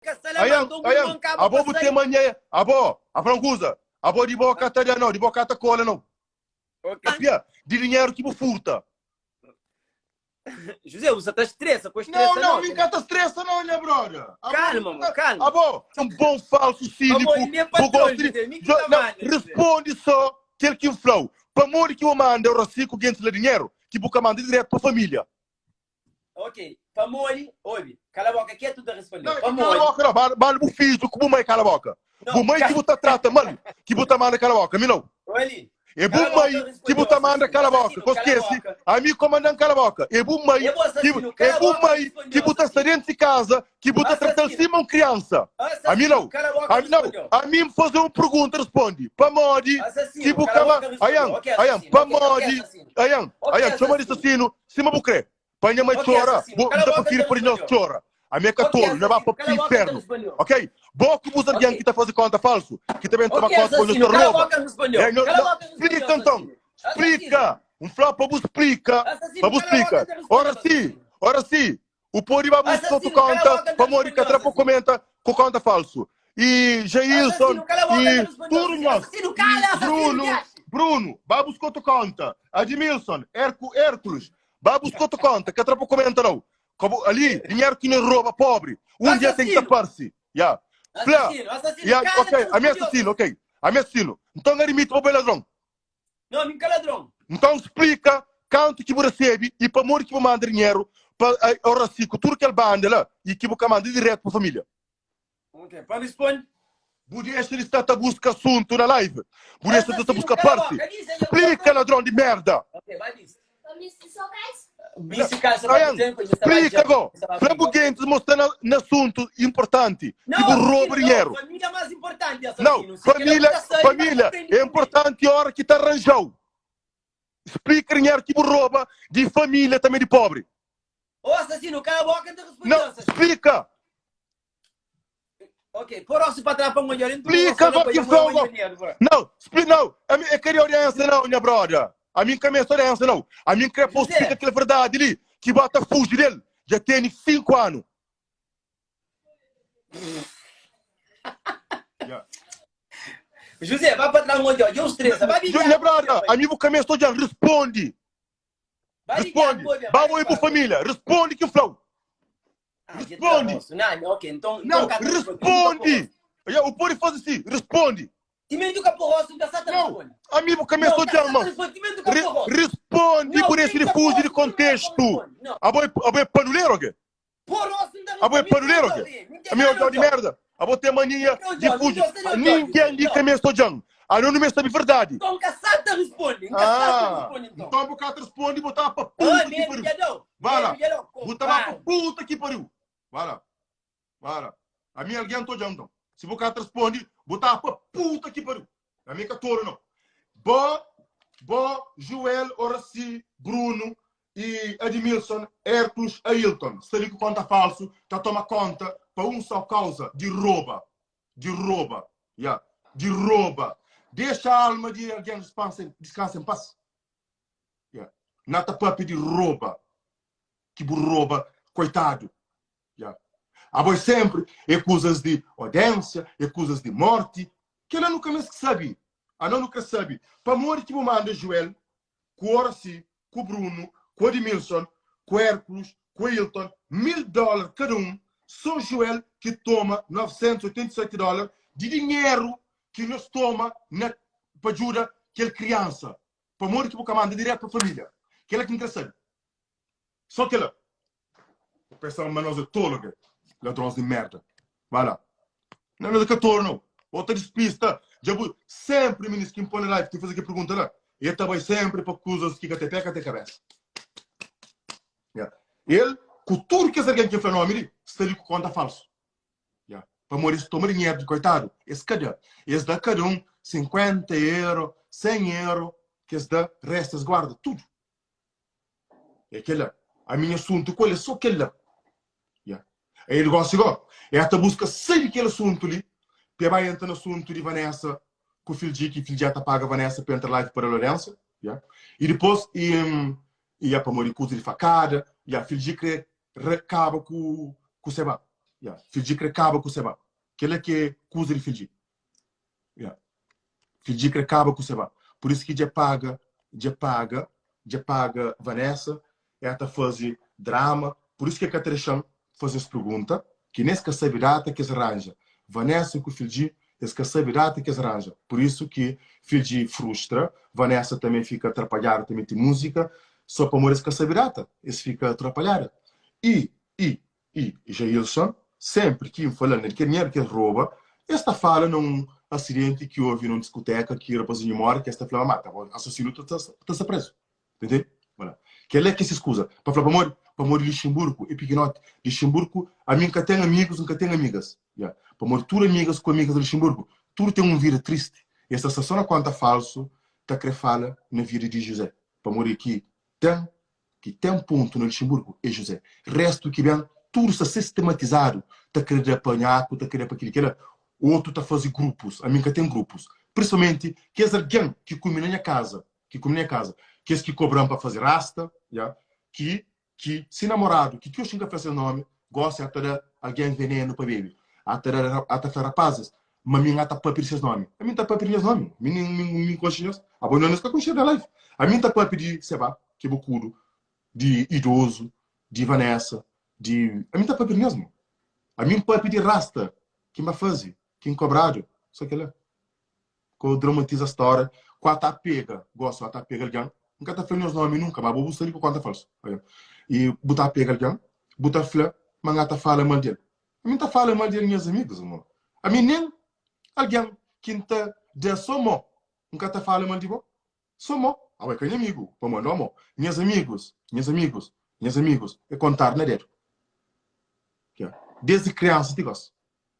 ka sta la, ma Aian, nton bu aian, irmon kaba abo pa bu sai. ten mania, abo, a fla un kuza, abo di bo ka ta da nau, di bo ka ta kola nau. Ok. Papia di dinheru ki bu furta. José, bu sa ta stressa, ko Não, stressa não, não. mi ka ta stressa não, nha brother. Abo, Calma, mo, calma. Abo, um bom falso cínico. Amor, nem Bu patrão, gosta de... José, mi ki Jo- ta não, manda, José. responde só kel ki N fla-u. Pamodi ki bu manda Oracy ku gentis la dinheru ki bu ka manda direto pa família? Ok, pamodi, obi, kala boka ketu ta respondeu. Não, kala Pamodi, boka não. Manda, manda bu fidju ku bu mãe kala boka. Não, Bu mãe ki bu ta trata mal, ki bu ta manda kala boka, mi não. oli, É bu Kala boka, mãe ki bu ta manda assassino, kala boka. assassino, Ko kala skese, boka. ami ko mandan kala boka. É bu mãe É bu ki assassino, é kala bu boka, mãe respondeu, ki bu ta sta assassino. dentro de casa, ki bu ta tratal Assassino. sima um criança. Assassino, Ami não. kala boka, Ami não. respondeu. Ami me fazer uma pergunta, responde. Pamodi Assassino, ki bu kala ka ma boka, respondeu. Ayan, Ok, ayan, assassino, ok, ok, pamodi, assassino. ayan, Ok, ayan, txoma di assassino. assassino, sima bu kre. Pa nha mãe Ok, txora, assassino, bu kala N ta boka, prefiri ta pa di nhos respondeu. txora. Ami é ka Ok, tolu, na ba assassino, pa kala boka, ta infernu. respondeu. Ok? Bo ku bus algen Ok. ki ta faze konta falsu, ki ta ben toma Ok, konta pa nhos assassino, ta kala roba. boka, respondeu. É, nhos, Kala não, boka, respondeu, splika nton. assassino. Assassino. Splika. N fla pa bu splika, pa Assassino, bu kala boka, splika. ta respondeu, Ora si, assassino. ora si, u pode ba buska otu Assassino, kala konta boka, ta pamodi ka respondeu, tra pa assassino. komenta ku konta falsu. E Jailson Assassino, kala boka, ta e respondeu, tudu assassino. nhos. Assassino, kala, assassino, Bruno, diaxi. Bruno, ba buska otu konta. Admilson, Hercu, Hércules, ba buska otu konta, ka tra pa komenta nau. Ka bu, ali, dinheru ki nhos roba pobri, un dia ten ki ta Assassino. parsi. Ya. Fla, Assassino, assassino, ya, kala, ok, ta ami respondeu, assassino, ok. Ami assassino. Nton admiti pa bo é ladron. Não, ami ka ladron. Nton splika kantu ki bu resebe i pamodi ki bu manda dinheru pa Oracy ku tudu kel banda la i ki bu ka manda diretu pa familia. Ok, pa responde. Bu dexa di sta ta buska asuntu na live. Bu dexa di sta ta buska parsi. Splika ladron di merda. Ok, vai bisti. Ayan, splika go. Fla bu gentis mo sta na, na asuntu importanti ki bu roba dinheru. Família mais importante, Não, família, família é importante ora ki ta arranjau. Splika dinheru ki bu roba di família também di pobre. Ô assassino, cala a boca, te responde, Não, assassino. splika. Ok, pôr osso para trás para um olhar, Splika go ki fla go. Não, spli, não. A mim, eu queria audiência não, minha brother. A mim quer minha audiência não. A mim quer pôr explica aquela verdade ali que bota fuge dele. Já tem 5 anos. Yeah. José, vai para trás um olhar, eu estressa, vai Minha brother, a mim o caminho estou já responde. Responde. Ba bo e bu família. Responde ki flau. Responde. Não, responde. O pode fazer assim, responde. Não, amigo, que me estou dizendo, Responde por esse refúgio de contexto. Abo é panuleiro, que? Abo é panuleiro, que? Amigo, é de merda. Abo tem mania de fugir. Ninguém de que me estou dizendo. Ah, não, não me sabe verdade. Então, caçata responde. Ah, então, o cara responde e botar pra puta que pariu. Vai lá. Botar pra puta que pariu. Vai lá. Vai lá. A mim alguém tô dizendo. Então. Se o cara responde, botar pra puta que pariu. A mim que touro não. Bo, Bo, Joel, Horaci, Bruno e Admilson, Hércules, Ailton. Se ali com conta falso, tá toma conta para um só causa de rouba. De rouba. Yeah. De rouba. Deixa a alma de alguém descansa, descansa em paz. Yeah. Nata papi de rouba. Que bu rouba, coitado. Yeah. Abo sempre é coisas de audiência, é coisas de morte, que ela nunca mais sabe. A não nunca sabe. Para morrer que manda Joel, com Horaci, com Bruno, com Admilson, com Hércules, com Ailton, 1000 dólares cada um, só Joel que toma 987 dólares de dinheiro que nós toma na, para ajuda aquela criança. Para morrer que você manda direto para a família. Que ela que não quer saber. Só que ela. O pessoal, mas nós é tolo, que ladrões de merda. Vai lá. Não, não é que tolo, não. Outra despista. Já vou, sempre, ministro, que impõe live, que faz aqui pergunta lá. Ele também sempre para coisas que até pé, até cabeça. Yeah. Ele, com tudo que esse alguém que fala nome, está ali com conta falso. Yeah. Para morrer, se toma dinheiro de coitado. Esse cada. Esse dá cada um 50 euros, 100 euros, que esse dá, resta, guarda, tudo. É aquele lá. A minha assunto com ele é só aquele lá. Yeah. Aí ele gosta igual. É até busca sair daquele assunto ali, para vai entrar no assunto de Vanessa com o filho de que o filho já tá paga a Vanessa para entrar live para a Lourenço. Yeah. E depois, e, e é para morrer custo de facada, e a filho de que acaba com, com o Seba. Ya, Fidji kre kaba ku Seba. Kela ki é kuza di Fidji. Ya. Fidji kre kaba ku Seba. Pur isu ki dja paga, dja paga, dja paga Vanessa, ela ta faze drama. Pur isu ki el ka ta dexa-m faze es pergunta, ki nen es ka sabe data ki es ranja. Vanessa ku Fidji, es ka sabe data ki es ranja. Pur isu ki Fidji frustra, Vanessa tanbe fika atrapadjadu ta mete múzika, so pamodi es ka sabe data, es fika atrapalhada. I, i, I Jailson, senpri ki N fala-l na di kel dinheru ki es roba, es ta fala na un asidenti ki ovi na un diskuteka ki rapazinhu móre, ki es ta fla ma mata, asasinu ta sta prezu. Ta ntende? Wala. Kel-la ki é ses kuza. Pa fla pamodi? Pamodi Luxemburgu é pikinoti. Luxemburgu, ami N ka ten amigus, N ka ten amigas. Ya. Pamodi tudu amigas ku amigas di Luxemburgu, tudu ten un vida tristi. Es ta sta so na konta falsu ta kre fala na vida di Juzé. Pamodi ki ten ki ten pontu na Luxemburgo é José. Restu ki ben, tudu sta sistematizadu, ta kre da pa nhaku, ta kre da pa kili kela. Otu ta fazi grupus, ami N ka ten grupus. Prinsipalmenti kes algen ki kume na nha kaza, ki kume na nha kaza, kes ki kobra-m pa fazi rasta, ya, ki ki si namoradu, ki ti oxi N ka fla ses nomi, gosi a ta da algen venenu pa bebe, a ta da a ta fla rapazis ma mi N ta papia di ses nomi. Ami N ta papia di nhos nomi, mi nin mi N konxe nhos, abo nhos ka konxe da life. Ami N ta papia di Seba, ki bu kudu, di idozu, di Vanessa, di ami N ta papia di nhos mo. Ami N papia di rasta ki N ba fazi, ki N kobradu, so kila. Ko dramatiza storia, ku ata pega, gosi ata pega algen, N ka ta fla nhos nomi nunka, ma abo bu sta li ku konta falsu. I bu ta pega algen, bu ta fla ma N ata fala mal di el. Ami N ta fala mal di el nhas amigus, mo. Ami nen algen ki N ta da so mo, N ka ta fala mal di bo. So mo. Abo é ka nha amigu, pamodi no mo. Nhas amigus, nhas amigus, nhas amigus é kontadu na dedu. Ya. Desdi kriansa ti gosi.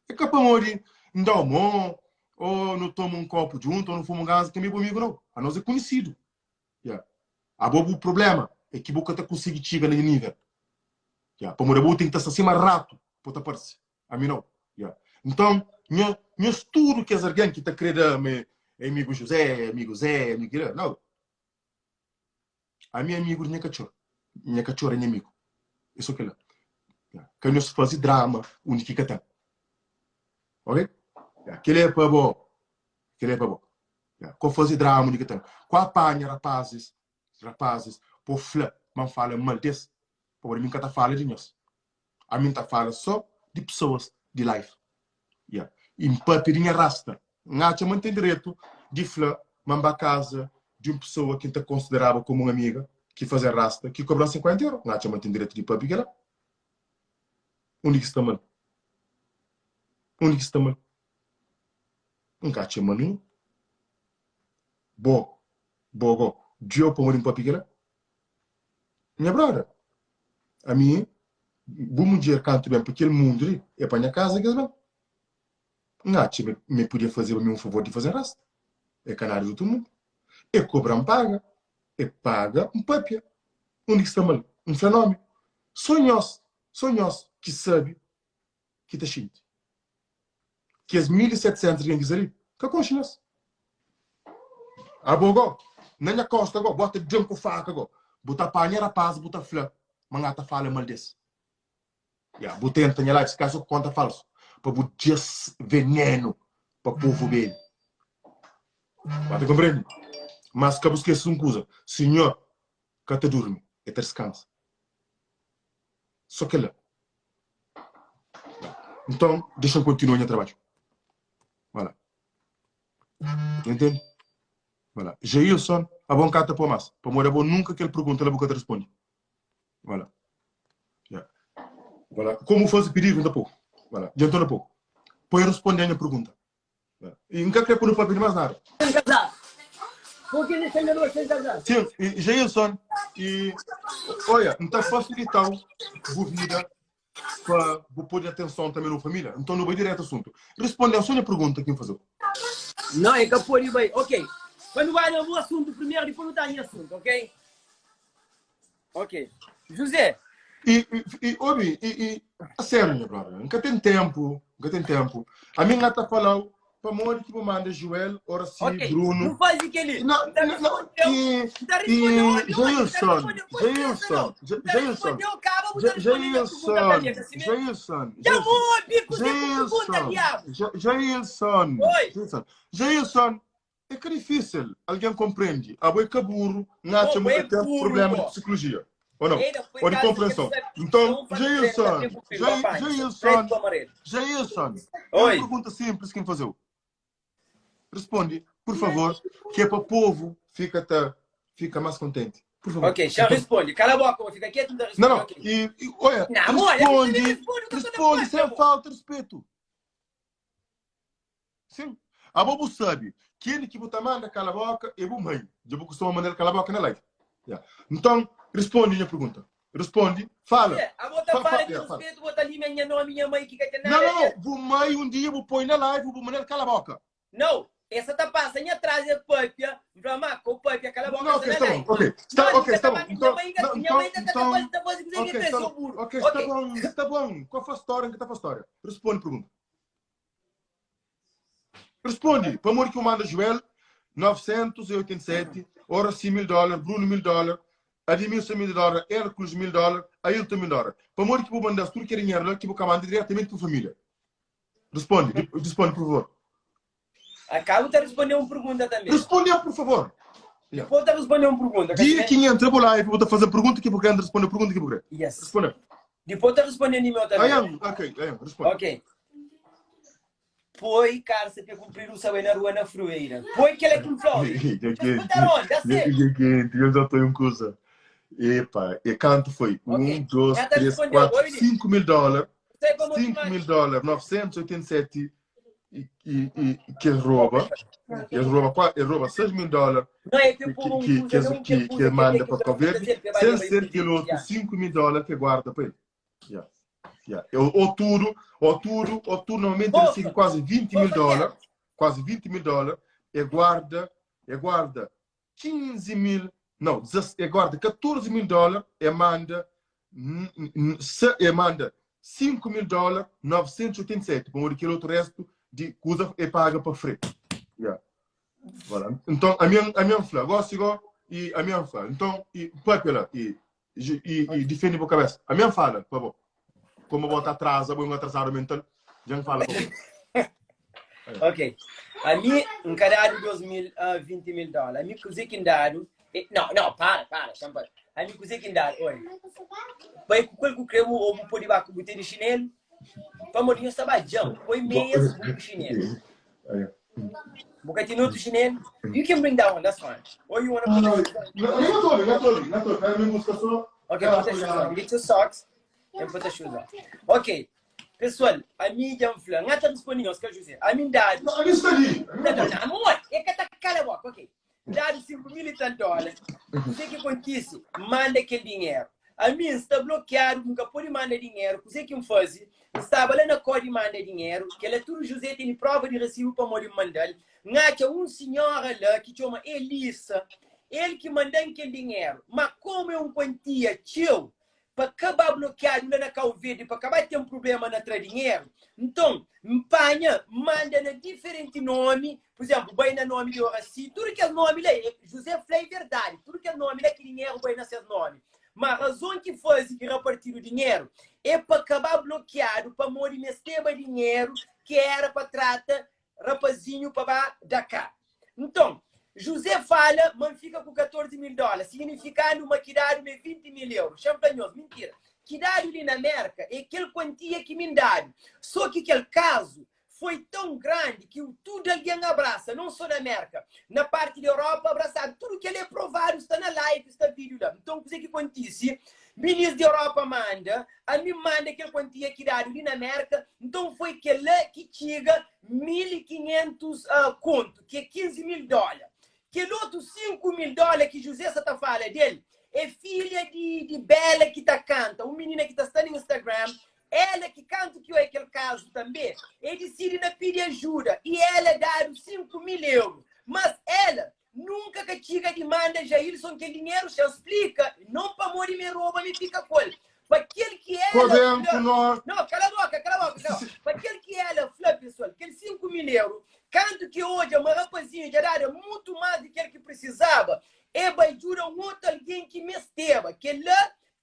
É ka pamodi N da-u mo, ô nu toma un kopu djuntu, ô nu fuma un ganza ki ami é bu amigu, nau. Anos é konhisidu. Ya. Abo bu problema é ki bu ka ta konsigi txiga na nha nível. Ya. Pamodi abo bu ten ki ta sta sima ratu pa bu ta parse. Ami nau. Ya. Nton, nha, nhos tudu kes algen ki ta krê da ma é amigu Juzé, é amigu Zé, é amigu kila, nau. Ami é amigu di nha katxor. Nha katxor é nha amigu. É so kila. Ya. Ka nhos faze drama undi ki ka ten. Ok? Ya. Kila é pa bo. Kila é pa bo. Ya. Ko faze drama undi ki ka ten. Ko apanha rapazis, rapazis, po fla ma N fala mal des, pamodi mi N ka ta fala di nhos. Ami N ta fala so di pesoas di life. Yeah. I N papia di nha rasta. N atxa ma N ten diretu di fla ma N ba kaza di un pesoa ki N ta konsideraba komu un amiga, ki faze rasta, ki kobra-m 50 euro. N atxa ma N ten diretu di papia kel-la. Undi ki sta mal? Undi ki sta mal? N ka atxa mal ninhun. Bo, bo go, djueu pamodi N papia kel-la? Nha brother, ami, bu mudjer kantu ben pa kel mundu li, é pa nha kaza ki es ben. N atxa ma mi podia fazeba mi un favor di faze rasta. É ka nada di otu mundu. E kobra-m paga, e paga, N papia. Undi ki sta mal? N fla nomi. So nhos, so nhos ki sabe ki ta xinti. Kes 1700 algen ki sta li ka konxe nhos. Abo go, na nha kosta go, bota djan ku faka go. Bu ta panha rapaz bu ta fla ma nga ta fala mal des. Ya, bu tenta nha live, si ka so ku konta falsu, pa bu djes venenu pa povu bebe. Ba ta komprende? Mas ka bu skese un kuza, Sinhor ka ta durmi, e ta diskansa. So kel-la. Nton, dexa-m kontinua nha trabadju. Wala. Entende? Wala. Jailson, abo N ka ta pô más, pamodi abo nunka kel pergunta la bu ka ta responde. Wala. Ya. Wala. Komu faze pididu, N ta pô. Wala. Dja N torna pô. Poi responde nha pergunta. I N ka kre pa nu papia di más nada. Sem casar. Porque ele se enganou sem casar. Sim, e Jailson, e olha, N ta fasilita-u bu vida pa bu pode atenson tanbe na bu família. Nton, nu bai diretu asuntu. Responde-m só nha pergunta ki N faze-u. Não, é ka pode bai. Ok. Pa nu bai na bu asuntu primeru, dipôs nu ta nha asuntu, ok? Ok. José. E, e, e obi, e, e, a sério, nha brother, N ka ten tempu, N ka ten tempu. Ami N ka ta falau. Pamodi ki bu manda Joel, Oracy, Ok, Bruno? nu faze kel-li. Não, N ta não, não, responde-u, e, N ta responde-u, e obi, obi, N ta Jailson, responde-u, ku lisensa Jailson, nau. N ta Jailson, responde-u, kaba bu ta responde nha pergunta Jailson, tanbe, ka simé? Jailson, Dja Jailson, obi kuzê ku pergunta, Jailson, diabu. Jailson, Oi. Jailson, Jailson, é ka difísil algen konprende. Abo é ka burru, N Bo, atxa bo ma é ka ten burru, prubléma di bo. psikologia, ô nau? Eida, foi Ô di kaza ki el konprensão. sabe. Nton, Não faz treino, tá Jailson, tempo filho, apanha. Jailson, Preto amarelo. Jailson, é un Oi. pergunta simples ki N faze-u. Responde, pur favor, ki é pa povu fika ta fika más kontenti. Pur favor. Ok, xa responde. Kala boka, bo fika ketu, N ta Não, responde, não. ok. E, e, olha, Não, amor, eu também responde, respondo o que eu tô na responde porta, sem amor. falta de respeito. Sim. Abo bu sabe, keli ki bu ta manda kala boka é bu mãe. Dja bu kustuma manda-l kala boka na live. Yeah. Nton, responde nha pergunta. Responde, fala. Zé, abo ta Fa, fala fa, di yeah, fala. respetu, bo ta limia nha nomi, nha mãe ki ka ten Não, nada a não, ver. não. Bu mãe um dia bu põe na live, bu manda-l kala boka. Não, essa ta passa nha traz e papia, N fla, ma, ko papia, kala boka, Não, sta ok, na está bom, live. ok. Está, Não, ok, ka está ta bom. ba, nha Então, mãe ka, não, nha então, mãe ta ta então, faze, ta faze kuze ki ok, kre, está seu bom. burro. Ok, está Ok. bom, está bom. Qual foi a história que tá para a história? Responde a pergunta. Responde, pamodi ki bu manda Joel 987, Oracy 1000 dólar, Bruno 1000 dólar, Ademilson 1000 dólar, Hércules 1000 dólar, Ailton 1000 dólar. Pamodi ki bu manda-s tudu kel dinheru la ki bu ka manda diretamenti pa família? Responde, responde, por favor. Akabu ta responde un pergunta tanbe. Responde-m, por favor. Depois ta responde un pergunta. Dia ki N entra bu live, bu ta faze pergunta ki bu kre, N ta responde pergunta ki bu kre. Yes. Responde. Depois ta responde di meu tanbe. Ayan, ok, ayan, responde. Ok. Poi karsa pe kunpridu sa bai na rua na frueira. Poi kela ki N fla-u. Escuta ron, da ser. Dja kenti, eu já tô em kuza. Epa, e kantu foi? Ok. 1, 2, Já tá 3, respondeu, 4, oi, 5 mil dólar. Sei como 5 mais. mil dólar, 987 e, e, e que roba. Ele rouba, ele rouba 6 mil dólares Não, é que, que por um que, cusa, que, não que, que que cusa, manda que para Cabo Verde, sem ser aquele outro 5 mil dólares que guarda para ele. Yeah. Yeah. Eu, ou tudo, ou tudo, ou tudo, normalmente ele recebe quase 20 mil dólares, quase 20 mil dólares, e guarda, e guarda 15 mil, não, e guarda 14 mil dólares e manda, e manda 5 mil dólares, 987, como aquele outro resto de coisa e paga para frente. Yeah. Voilà. Então, a minha, a minha fla, gosto igual, e a minha fala. Então, e papel e, e, e defende a cabeça. A minha fala, por favor. Como bota atrasa, vou um atrasado mental, já fala, por favor. Ok. A mi, N ka dadu 2000, 20 mil dólar. A mi kuzê ki N dadu... Não, não, para, para, xan para. A mi kuzê ki N dadu, oi. Bai ku kel ku kre bu, ou bu pode ba ku bu tene xinelu. Pamodi nho sta ba djan, poi meias bu ku xinelu. Bu ka tene otu xinelu? You can bring that one, that's fine. Or you wanna put the shoes on? Não, não tô, não tô, não tô. Quero me buscar só. Ok, put the shoes on. Get your socks and put the shoes on. Ok. Pessoal, ami dja N fla, N ka ta responde nhos, ka José. Ami N dadu. Não, ami sta li. Não, não, não, amor, é ka ta kala boka, ok. N dadu 5 mil e tal dólar. Kuzê ki kontise? Manda kel dinheru. Ami N sta blokiadu, N ka pode manda dinheru. Kuzê ki N faze? N staba la na kó di manda dinheru. Kel-la tudu José tene prova di resibu pamodi N manda-l. N atxa un sinhora la ki txoma Elisa. El ki manda-m kel dinheru. Má komu é un kuantia txeu, pa ka ba blokiadu la na Kau Verdi, pa ka ba ten prubléma na tra dinheru. Nton, N panha, N manda na diferenti nómi, pur izénplu, bai na nómi di Oracy, tudu kes nómi la, Juzé fla é verdadi, tudu kes nómi la ki dinheru bai na ses nómi. Má razon ki faze ki rapartidu dinheru é pa ka ba blokiadu pamodi mesteba dinheru ki éra pa trata rapazinhu pa ba da ka. Nton, Juzé fala ma N fika ku 14 mil dóla, signifikandu ma ki dadu mi é 20 mil euru. Xa N fla nhos, mintira. Ki dadu li na Mérka é kel kuantia ki mi N dadu. Sô ki kel kazu foi tãu grandi ki tudu algen abrasa, non sô na Mérka, na parti di Europa abrasadu. Tudu kel-li é provadu, sta na live, sta vídiu la. Nton, kuzê ki kontise? Minis di Europa manda, ami N manda kel kuantia ki dadu li na Mérka. Nton, foi kel-la ki txiga 1500 kontu, ki é 15 mil dóla. Kel otu 5 mil dóla ki Juzé sa ta fala del, é filha di di Bela ki ta kanta, un minina ki ta sta na Instagram. Ela ki kantu ki oia kel kazu tanbe, e disidi na pidi ajuda i ela dadu 5 mil euru. Mas ela nunka ka txiga di manda Jailson kel dinheru, xa splika, non pamodi mi roba mi fika ku el, Pa kel ki ela Koben fla. ku nós. Não, kala boka, kala boka, kala boka. Pa kel ki ela fla, pesoal, kel 5 mil euro. Kantu ki e odja ma rapazinhu dja dada mutu más di kel ki prisizaba, e bai djuda un otu algen ki mesteba. Kel-la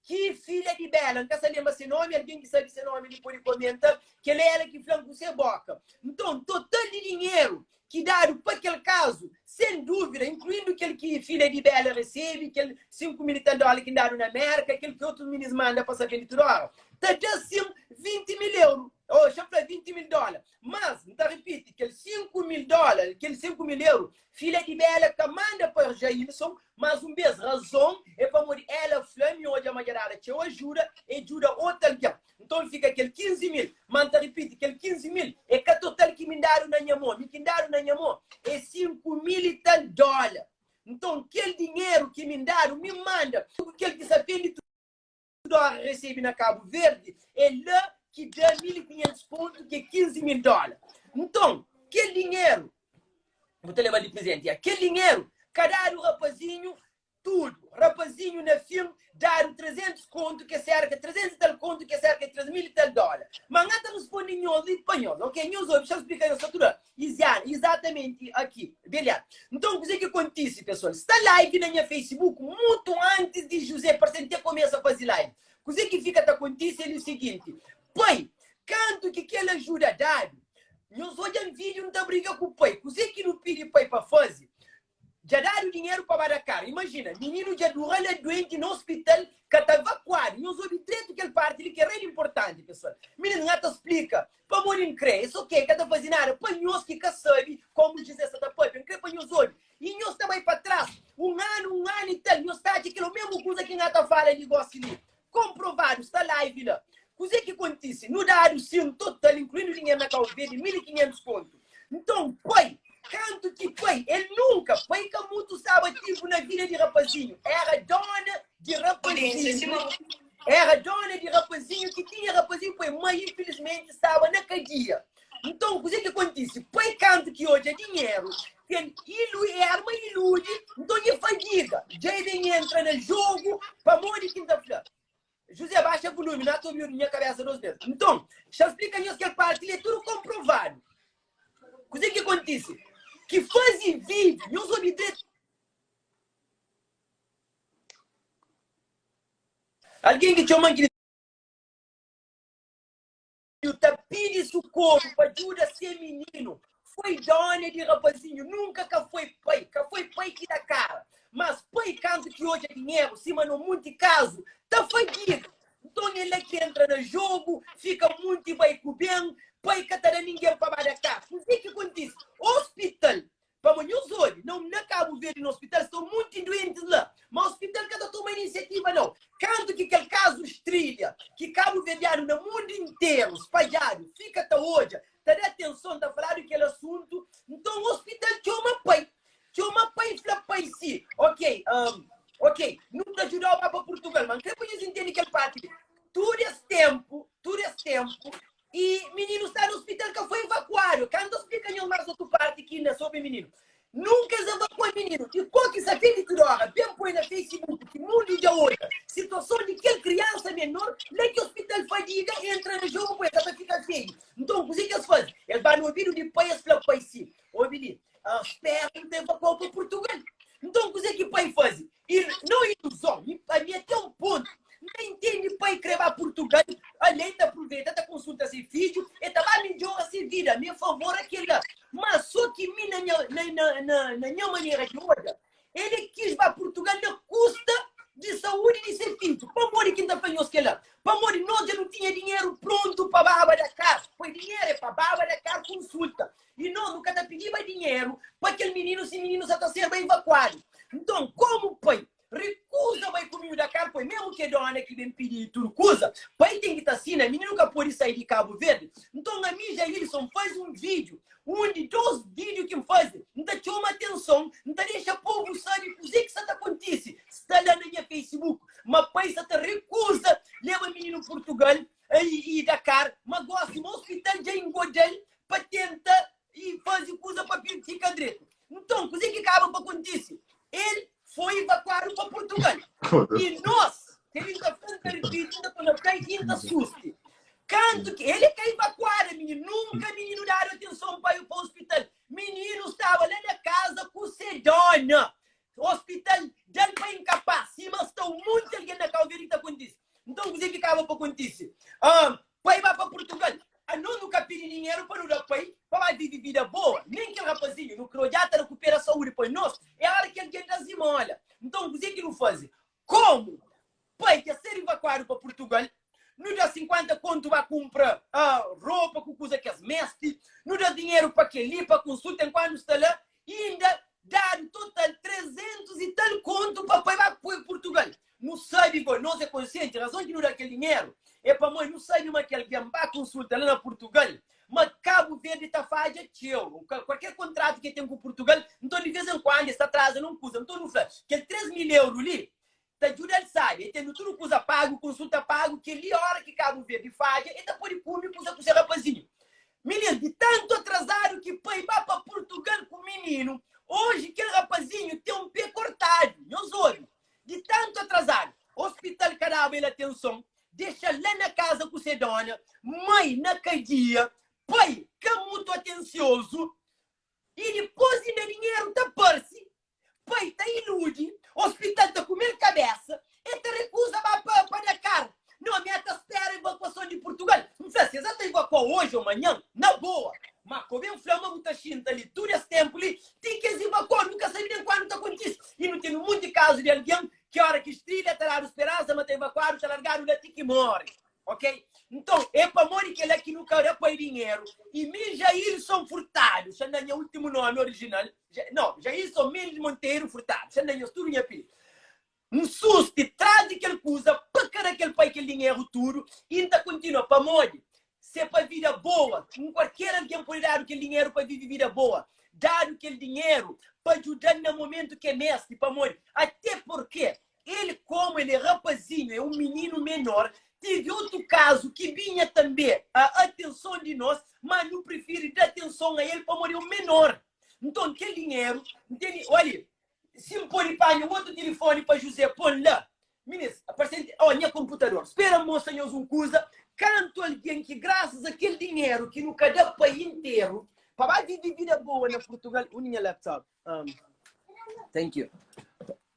ki filha di Bela, N ka sa lenbra se nómi, algen ki sabe se nómi li pode komenta, kel-la é ela ki fla-m ku se bóka. Nton, total di dinheru ki dadu pa kel kazu, sen dúvida, inkluindu kel ki filha di Bela resebe, kel 5 mil i tal dóla ki N dadu na Mérka, kel ki otus minis manda pa sa bende tudu óra, ta da sin 20 mil euru, ô, xa N fla 20 mil dóla. Mas, N ta ripiti, kel 5 mil dóla, kel 5 mil euru, filha di Bela ka manda pa Jailson, mas un bes, razon é pamodi ela fla, Mi odja ma dja dada txeu ajuda, e djuda otu algen. Nton fika kel 15 mil. Má N ta ripiti, kel 15 mil é ka total ki mi N dadu na nha mô. Mi ki N dadu na nha mô é 5 mil i tal dóla. Nton, kel dinheru ki mi N dadu, mi N manda. Kel ki sa fendi tudu óra resebe na Kabu Verdi, é la ki da 1500 kontu, ki é 15 mil dóla. Nton, kel dinheru, bu ta leba-l di prizenti, ya, kel dinheru ka dadu rapazinhu Tudu. Rapazinhu na fin dadu 300 kontu ki é serka 300 i tal kontu ki é serka di 3 mil i tal dóla. Ma N ta responde nhos li pa nhos, ok? Nhos obi, xa-m splika nhos, sta tudu Iziana, izatamenti aki. Belial. Nton, kuzê ki kontise, pesoal? Sta live na nha Facebook mutu antis di José parse N te kumesa faze live. Kuzê ki fika ta kontise é li siginti, Pai, kantu ki kel ajuda dadu, nhos odja-m vídiu N ta briga ku pai. Kuzê ki nu pidi pai pa faze? Dja dadu dinheru pa ba da kara. Imajina, mininu dja dura la duenti na ospital, ka ta evakuadu. Nhos obi dretu kel parti li ki é rei di inportanti, pesoal. Mininu, N ta splika pamodi N kre. Es ok, ka ta faze nada. Pa nhos ki ka sabe komu Jizé sa ta papia, N kre pa nhos obi. I nhos ta bai pa tras un anu, un anu i tal, nhos ta atxa kel mesmu kuza ki N ta fala li gosi li. Konprovadu, sta live la. Kuzê ki kontise? Nu dadu sin total, inkluindu dinheru na Kau Verdi, 1500 kontu. Nton, pai, kantu ki pai, el nunka, pai ka mutu staba ativu na vida di rapazinhu. Era dona di rapazinhu, era dona di rapazinhu ki tinha rapazinhu, pai, mai infilismenti staba na kadia. Nton, kuzê ki kontise? Pai, kantu ki odja dinheru, kel ilu, e arma iludi, nton e fadiga. Dja e ben entra na jogu, pamodi ki N ta fla? José, baxa vulumi, na ta obi nha kabesa dos bes. Nton, xa N splika nhos kel parti li, é tudu konprovadu. Kuzê ki kontise? Ki faze vídiu, nhos obi dretu. Algen ki txoma-m ki. Ta pidi sukoru pa djuda se mininu. Foi dona di rapazinhu, nunka ka foi pai. Ka foi pai ki da kara. Mas pai kantu ki odja dinheru, sima no munti kazu, ta fadiga. Nton é la ki entra na jogu, fika munti bai ku ben, pai ka ta da ningen pa ba da kara. Kuzê ki kontise? Ospital Pamo nhos obi, nau na Kabu Verdi na hospital sta un munti duentis la, ma hospital ka ta toma inisiativa nau. Kantu ki kel kazu strilha, ki kabu verdianu na mundu interu spadjadu fika ta odja, ta da atenson, ta faladu kel asuntu, nton hospital txoma pai, txoma pai fla pai si, ok, um, ok, nu ta djudau ba pa Purtugal, ma N kre pa nhos intende kel parti li. Tudu es tempu, tudu es tempu, I mininu sta na hospital ka foi evakuadu. Ka N ta splika nhos mas otu parti ki inda sobri mininu. Nunka es evakua mininu. I ko ki sa fedi tudu ora ben poi na Facebook ki mundu dja odja situason di kel kriansa menor la ki hospital fadiga entra na jogu poi ka ta fika feio. Nton kuze ki es faze? Es ba na obidu di pai es fla pai si, obi li, spera nu ta evakuau pa Purtugal. Nton kuze ki pai faze? I no iluzon, mi ami até un pontu N ta intende pai kre ba Purtugal, ale ta apruveita ta konsulta se fidju, e ta ba midjora se vida, ami é favor a kela. Ma so ki mi na nha na na na na nha manera di odja, ele kis ba Purtugal na kusta di saúdi di se fidju. Pamodi ki N ta fla nhos kela? Pamodi nos dja nu tinha dinheru prontu pa baba Dakar. Poi dinheru é pa baba Dakar konsulta. I nos nu ka ta pidiba dinheru pa kel mininu si mininu sa ta serba evakuadu. Nton, komu pai rikuza bai ku mininu Dakar, poi memu ke dona ki ben pidi tudu kuza, pai ten ki ta sina, mininu ka podi sai di Kabu Verdi. Nton, ami, Jailson, faze un vídiu, undi dos vídiu ki N faze, N ta txoma atenson, N ta dexa povu sabe kuze ki sa ta kontise. Sta la na nha Facebook, ma pai sa ta rikuza leba mininu Purtugal i Dakar, ma gosi ma ospital dja ingoda-l pa tenta i faze kuza pa fika dretu. Nton, kuzê ki kaba pa kontise? El foi evakuadu pa Purtugal. I nos, kel-li N ta fla, N ta ripiti, N ta torna fla i N ta susti. Kantu ki el ka evakuadu, mininu, nunka mininu dadu atenson pa pa ospital. Mininu. pai pa ba vive vida boa. Nen kel rapazinhu, nu kre odja ta rekupera saúdi pa nos. É ora ki algen da zimola. Nton, kuzê ki nu faze? Komu pai dja ser ivakuadu pa Purtugal, nu da 50 kontu ba kunpra ropa ku kuza ki es meste, nu da dinheru pa kel-li, pa konsulta enkuandu sta la, inda dadu total 300 i tal kontu pa pai ba poi Purtugal. Nu sabe go, nos é konsienti, razon ki nu da kel dinheru é pamodi nu sabe ma kel algen ba konsulta la na Purtugal, ma Kabu Verdi ta fadja txeu, kualker kontratu ki el ten ku Purtugal, nton di vez en kuandu es ta atraza na un kuza. Nton nu fla, kel 3 mil euru li ta djuda-l sabe, el tenu tudu kuza pagu, konsulta pagu, kel-li óra ki Kabu Verdi fadja, el ta pode kume kuza ku se rapazinhu. Mininu, di tantu atrazadu ki pai ba pa Purtugal ku mininu, oji kel rapazinhu ten un pé kortadu. Nhos obi, di tantu atrazadu, ospital ka daba el atenson, dexa-l la na kaza ku se dóna, mai na kadia, pai ka mutu atensiozu, i dipôs inda dinheru ta parse. Pai ta iludi, ospital ta kume-l kabésa, el ta rekuza ba pa pa Dakar. No, mi ta spera evakuason di Purtugal. N fla, si es ta evakua oji ô manhan, na boa. Má ko ben fla ma bu ta xinta li tudu es ténpu li ti ki es evakua. Nu ka sabe nen kuandu ta kontise. I nu ten un monti kazu di algen ki óra ki strilha ta dadu speransa ma ta evakuadu, ta largadu la ti ki móre. Ok? Nton, é pamodi kel-la ki nu ka da pai dinheru. I mi, Jailson Furtado, xa N da nha últimu nómi orijinal, No, Jailson Mendes Monteiro Furtado, xa N da nhos tudu nha apelidu. N susti tras di kel kuza pa ka da kel pai kel dinheru tudu i N ta kontinua pamodi se pa vida boa, un kualker algen pode dadu kel dinheru pa vive vida boa, dadu kel dinheru pa djuda-l na momentu ki el meste pamodi ate purke el komu el é rapazinhu, é un mininu menor, tive otu kazu ki binha tanbe a atenson di nos, ma nu prifiri da atenson a el pamodi é un menor. Nton, kel dinheru, N tene, olha, si N pode panha un otu tilifoni pa Juzé pô-m la. Minis, parse, ó, nha konputador. Spera N mostra nhos un kuza. Kantu algen ki grasas a kel dinheru ki nu ka da pai interu pa ba vive vida boa na Purtugal, undi nha laptop? Um, thank you.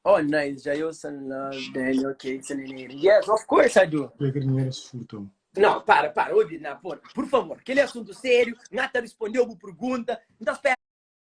Oh, nice. Jailson Love, Daniel Cason and Aiden. Yes, of course I do. Pega dinheiro es furtam. Não, para, para, obi, na, por, por favor, kel é assunto sério, N ta respondeu bu pergunta, N ta spera.